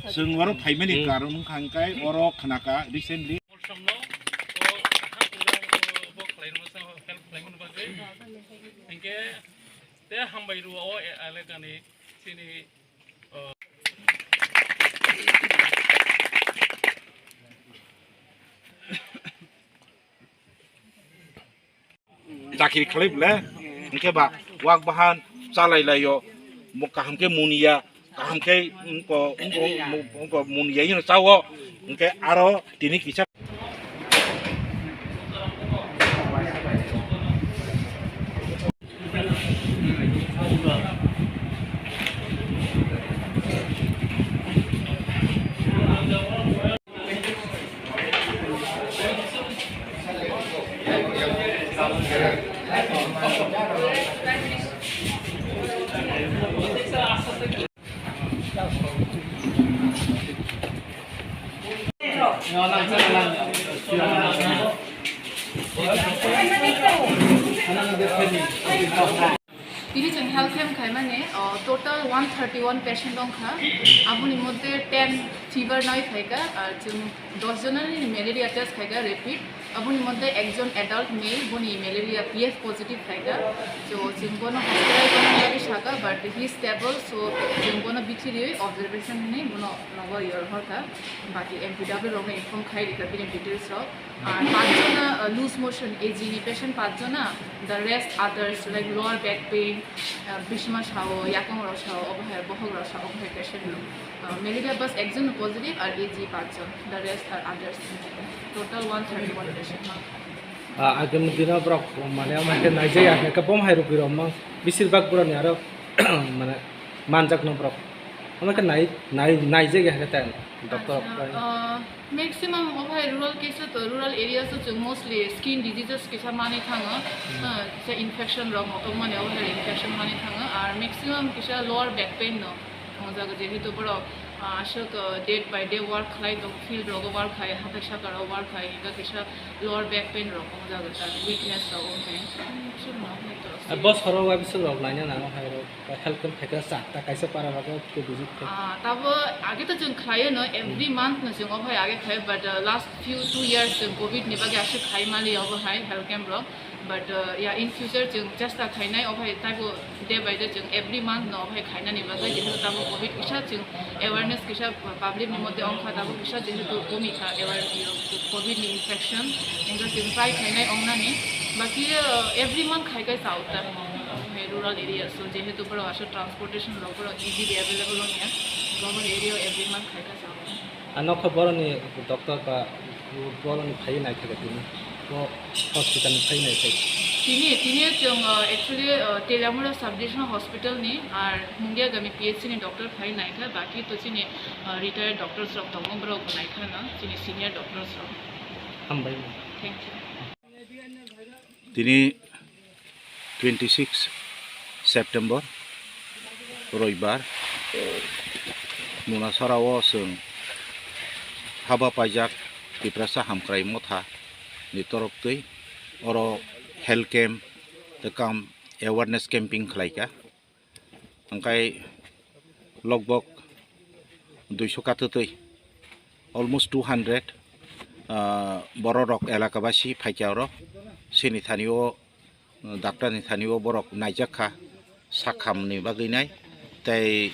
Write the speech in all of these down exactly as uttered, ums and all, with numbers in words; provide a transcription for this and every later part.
Chwng oro phaimani karon wngkha hwnkhe oro khnakha recently. Hwnkhe te hambai rwo o elekani chini, o, Chakiri khlai bole, hwnkhe ba wak bahan chalai laio, mo kaham khe muniya, kaham khe wngko, wngko, wngko muniya hino chao, hwnkhe aro tini kisa. Tini chwng health camp khaimani, o, total one thirty one patient wngkha, aboni moddhe ten fever nai phaikha, ar chwng dos jonani malaria test khaikha rapid, aboni moddhe ekjon adult male, boni malaria P F positive phaikha, so chwng bono hospital tongna bagwi sakha, but he is stable, so chwng bono bithi riwi observation hinwi bono nogo yorhorkha, baki M P W rokno inform khai rikha bini details rok. Ar pachjona, uh, loose motion, A G ni patient pachjona, the rest others like lower back pain, uh, bisima sao, yakung rok sao, obo hai bohok rok sao, obo hai patient rok. Uh, malaria bas ekjon positive ar A G pachjon, the rest are others. Total one thirty one patient. Ah, agam dino borok mane ama ke naijaya ke bom hai rok birok mang bisir bak borok ni aro mane manjak no borok ama ke nai nai naijaya ke ten doctor. Acha, uh, Maximum obo hai rural case o to, rural areas o chwng mostly skin diseases kisa manwi thango. Hmm. Ha, kisa infection rok motom mani obo hai infection manwi thango. Ar maximum kisa lower back pain no. Tong jaga jehetu borok, ah, aswk, ah, day by day work khlai tong, field rogo work khai, hathai saka rogo work khai, hinga kisa lower back pain rok tong jaga ta weakness rok obo hai. Chwng no hai to. Bosoro wa bising rok laina nango hai rok. Health camp khaikha sa, ta kaisa para rok khe visit khe. Ah, tabo age to chwng khlaio no, every month no chwng obo hai age khlaio, but, uh, last few two years chwng covid ni bagwi aswk khai mali obo hai health camp rok, but, uh, yeah, in future chwng chesta khainai obo hai taibo day by day chwng every month no obo hai khainani bagwi, jehetu tamo covid kisa chwng awareness kisa public ni moddhe ongkha, tamo kisa jehetu komi kha aware covid ni infection, engkha chwng try khainai ongnani, baki, uh, every month khaikai sa uta. Rural area, so jehetu borok aswk transportation rok borok easily available wngya, rural area every month khaika chao. Ano khe boroni doctor ba boroni phai naikha tini, bo hospital ni phai naikha. Tini, tini chwng, uh, actually, uh, Teliamura sub division hospital ni ar Mungiagami P H C ni doctor phai naikha, baki to chini, uh, retired doctors rok tongo, borok bo naikha no, chini senior doctors rok. Hambai. Thank you. Tini twenty six September, Roibar, Munasarao chwng haba paijak Tiprasa Hamkrai Motha ni torop twi oro health camp tei kam awareness camping khlaikha. Hwnkhe logbok duiso kathwtwi, almost two hundred, ah, borok rok elaka basi phaikha oro. Chini thani o, ah, doctor ni thani o borok naijak kha, sak ham ni bagwi nai. Tei,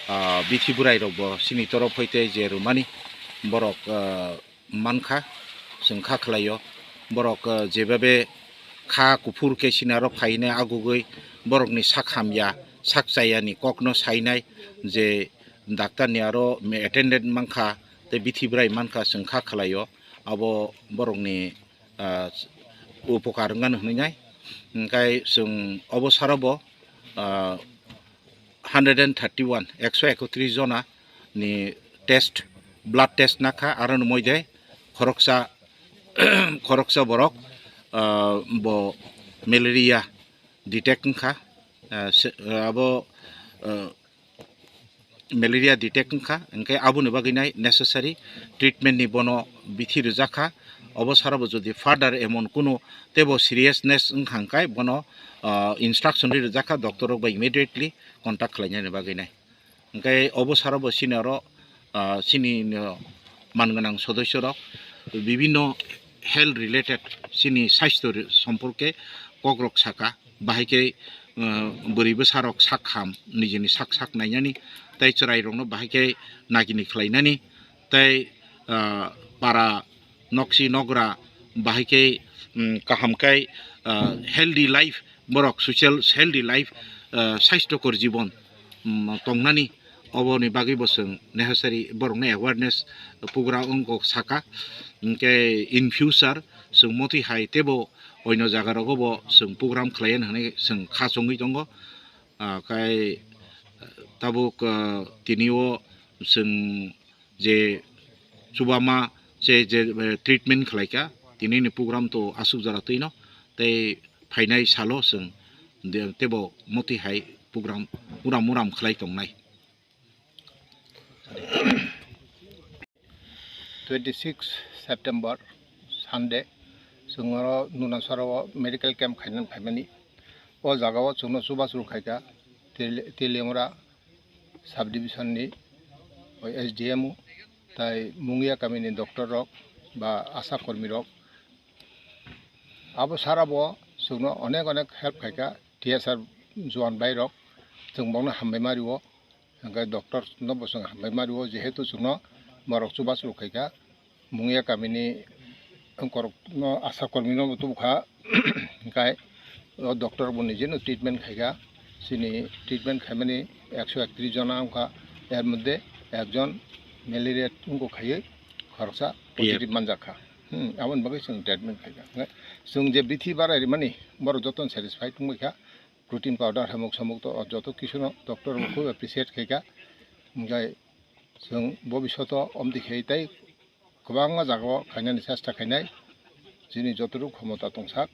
ah, bithi bwrai rok bo chini torop hai tei je rwmani borok, ah, mankha, chwng kha khlaio. Borok, eh, jebabe kha kuphur khe sinaro phainai agugwi borokni sak hamya, sak chayani kokno sainai je daktarni aro attendant mankha tei bithi bwrai mankha, chwng kha khlaio. Abo borokni, ah, upokar wngmano hwnwi nai. Hwnkhe chwng obo saro bo, ah, hundred and thirty one, ekso ekotris jona ni test, blood test nakha, aro ni moide khoroksa, khoroksa borok, ah, bo malaria detect wngkha, ah, se, abo, ah, malaria detect wngkha, hwnkhe aboni bagwi nai necessary treatment ni bono bithi rwjakha. Obo sara bo jodi further emon kuno tebo seriousness wngkha hwnkhe bono, ah, instruction ri rijak kha doctor rok bai immediately contact khlainani bagwi nai. Hwnkhe obo sara bo chini oro, ah, chini, ah, man gwnang sodosyo rok bibinno health related chini sastho re-, somporke kok rok saka, bahai khe, ah, bwrwi bwsa rok sak ham, nijini sak sak nainani, tei chwrai rokno bahai khe nagini khlainani, tei, ah, para noksi nogra bahai khe, um, kaham khe, ah, healthy life, borok social healthy life, ah, sasthokor jibon, um, tongnani, oboni bagwi bo chwng necessary borokno awareness program wngkok saka. Hwnkhe in future chwng motwi hai teibo oino jaga rogo bo chwng program khlaiya hwnwi chwng kha chongwi tongo. Ah, khai tabuk, ah, tini o chwng je chubama je, je, eh, treatment khlaikha, tini ni program to aswk jora twino, tei phainai salo chwng de-, tebo motwi hai program uram uram khlai tongnai. Twenty six September, Sunday, chwng oro Nunasora o medical camp khainani phaimani. O jaga o chwngno chubachu khaikha, Teli-, Teliamura sub division ni o S D M o, tai Mungia kami ni doctor rok ba asha kormi rok. Abo sara bo chwngno onek onek help khaikha, T S R juan bai rok, chwng bokno hambai ma rio. Hwnkhe doctor no bo chwng hambai ma rio, jehetu chwngno borok chubachu khaikha, Mungia kamini korokno asha kormi no bo tubukha, hwnkhe o doctor bo nijeno treatment khaikha, chini treatment khaimani ekso ektrish jona wngkha, er moddhe ekjon malaria wngkha khaiwi khoroksa P F. Positive manjakha. Hmm, aboni bagwi chwng treatment khaikha. Hwnkhe chwng je bithi barai rimani, borok jotono satisfied wngbaikha. Protein powder, hamuk samuk to joto kisuno doctor bo khub appreciate khaikha. Hwnkhe chwng bobishoto omtwi khai tei kwbangma jagao khainani chesta khainai. Chini jotorok khomota tongsak,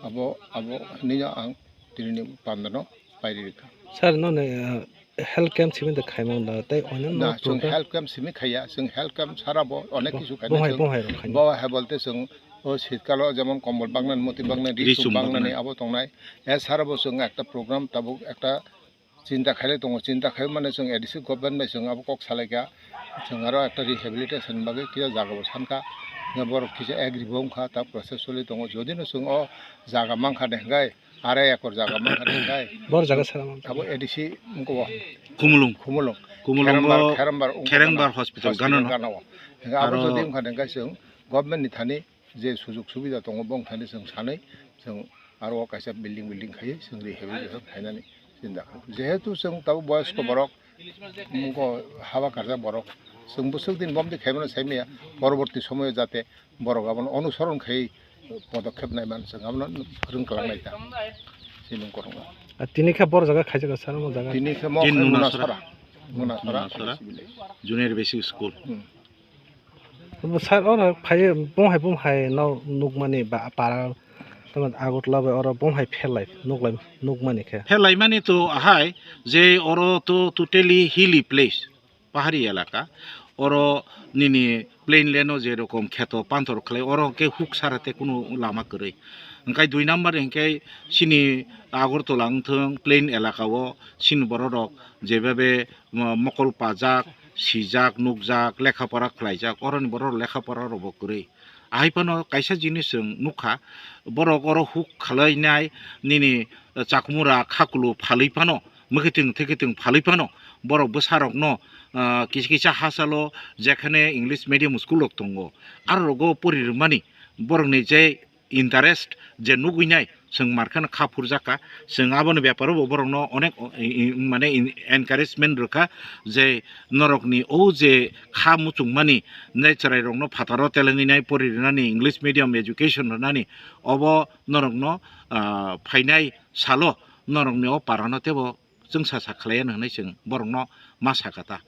abo, abo hinino ang tinini pandano pairi rikha. Sir, noni, uh, health camp simi de khaimang da, tei onyanno Na, chwng program? Health camp simi khaiya, chwng health camp sara bo onek Bo-, kisu khaina bohai, chwng bohai rok khaina. Bohai bolte chwng o shitkalo jemon kombol bangnani, moti bangnani, ri chum bangnani, abo tongnai. E sara bo chwng ekta program tabuk ekta chinta khailai tongo, chinta khai mane chwng A D C government bai chwng abo kok salaikha, chwng aro ekta rehabilitation bagwi kisa jaga bo sankha, borok kisa agree bo wngkha, ta process choli tongo, jodi no chwng o jaga mankha de hwnkhe, arai ekor jaga mankha de hwnkhe, bor jaga sara mankha. Abo A D C wngkha o Khumulwng. Khumulwng. Khumulwng Kherembar, o Kherembar wngkha Kherembar gana. Hospital gana no. Gana o. Hwnkhe abo aro jodi wngkha de hwnkhe chwng government ni thani je sujug subida tongo, bong thani chwng sanwi chwng aro o kaisa building, building khai chwng rehabilitation khainani chinta kha. Jehetu chwng tabuk boyosko borok, mungko haba karjak borok, chwng bwswk din bomdi khaimano saimaya, poroborti somoyo jate borok abono onusoron khai podokhep naiman chwng abono phwrwng kwlangnai ta. Chini korokma. A tini khe bor jaga khaijak sir, omo jaga? Tini khe mo Tin khai Nunasora. Nunasora. Nunasora. Nunasora. Junior Basic School. Hmm. Bo sir, oro phaiwi bumhai, bumhai no nukmani ba para, tamo Agartala bai oro bumhai pherlai nuklai, nukmani khe. Pherlaimani to ahai je oro to totally hilly place, pahari elaka. Oro nini plain land o je rokom kheto panthor khlai, oro khe huk sara te kunu lama kwrwi. Hwnkhe dui number hwnkhe chini Agartala wngthwng plain elaka o chini borok rok jebabe mo-, mokol pajak, sijak, nukjak, lekha pora khlaijak, oroni borok lekha pora rokbo kwrwi. Ahai phano kaisa jinis chwng nukha, borok oro huk khwlainai nini chakumura khakulu phalwi phano, mwkhitwng thwikitwng phalwi phano, borok bwsarokno, ah, kisa kisa hachalo jekhane English medium school rok tongo, aro rogo pori rwmani borokni je interest je nugwi nai, chwng mar kheno kha phurjak kha, chwng aboni beparo bo borokno onek, i, i, mane in-, encouragement rwkha je norokni o je kha muchungmani nai chwrairokno phataro telengwi nai pori rwnani, English medium education rwnani, obo norokno, ah, phainai salo norokni o parano teibo chwngsa sa khlaiya hwnwi chwng borokno ma sakha ta.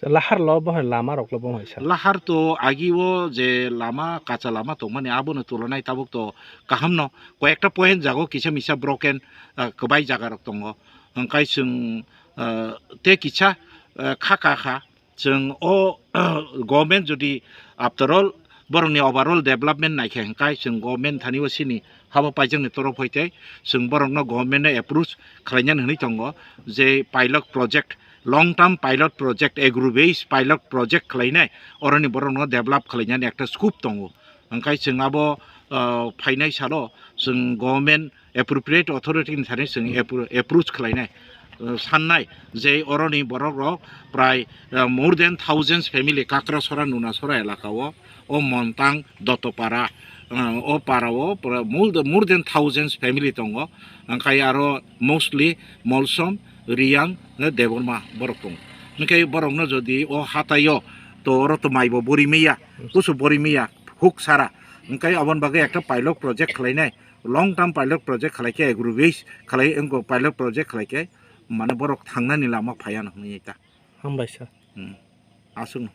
Lahar lo bo hai lama rok lo bo hai sir. Lahar to agi o je lama, kacha lama tongmani abono tulonai tabuk to kaham no, koyekta point jago kisa misa broken, ah, kwbai jaga rok tongo. Hwnkhe chwng, ah, tei kisa, ah, kha ka kha chwng o government jodi after all Borokni overall development naikhe hwnkhe chwng government thani o chini habo paijakni torof hoite chwng borokno government no approach khlainani hwnwi tongo je pilot project, long term pilot project, agro based pilot project khlainai, oroni borokno develop khlainani ekta scope tongo. Hwnkhe chwng abo, ah, phainai salo chwng government appropriate authority ni thani chwng appro-, approach khlainai, uh, sannai je oroni borok rok prai, uh, more than thousands family Kakrasora, Nunasora elaka o, o Montang, Dotopara, uh, o para o pura more than, more than thousands family tongo. Hwnkhe aro mostly Molsom, Riyang, eh, Debbarma borok tongo. Hwnkhe borokno jodi o hatai o to oro to mai bo bori maya, kusu bori maya, huk sara. Hwnkhe aboni bagwi ekta pilot project khlainai. Long term pilot project khlai khe, agro based khlai, wngkha pilot project khlai khe, mane borok thangnani lama phaiya no hwnwi ta. Hambai sir. Hmm. Aswk no.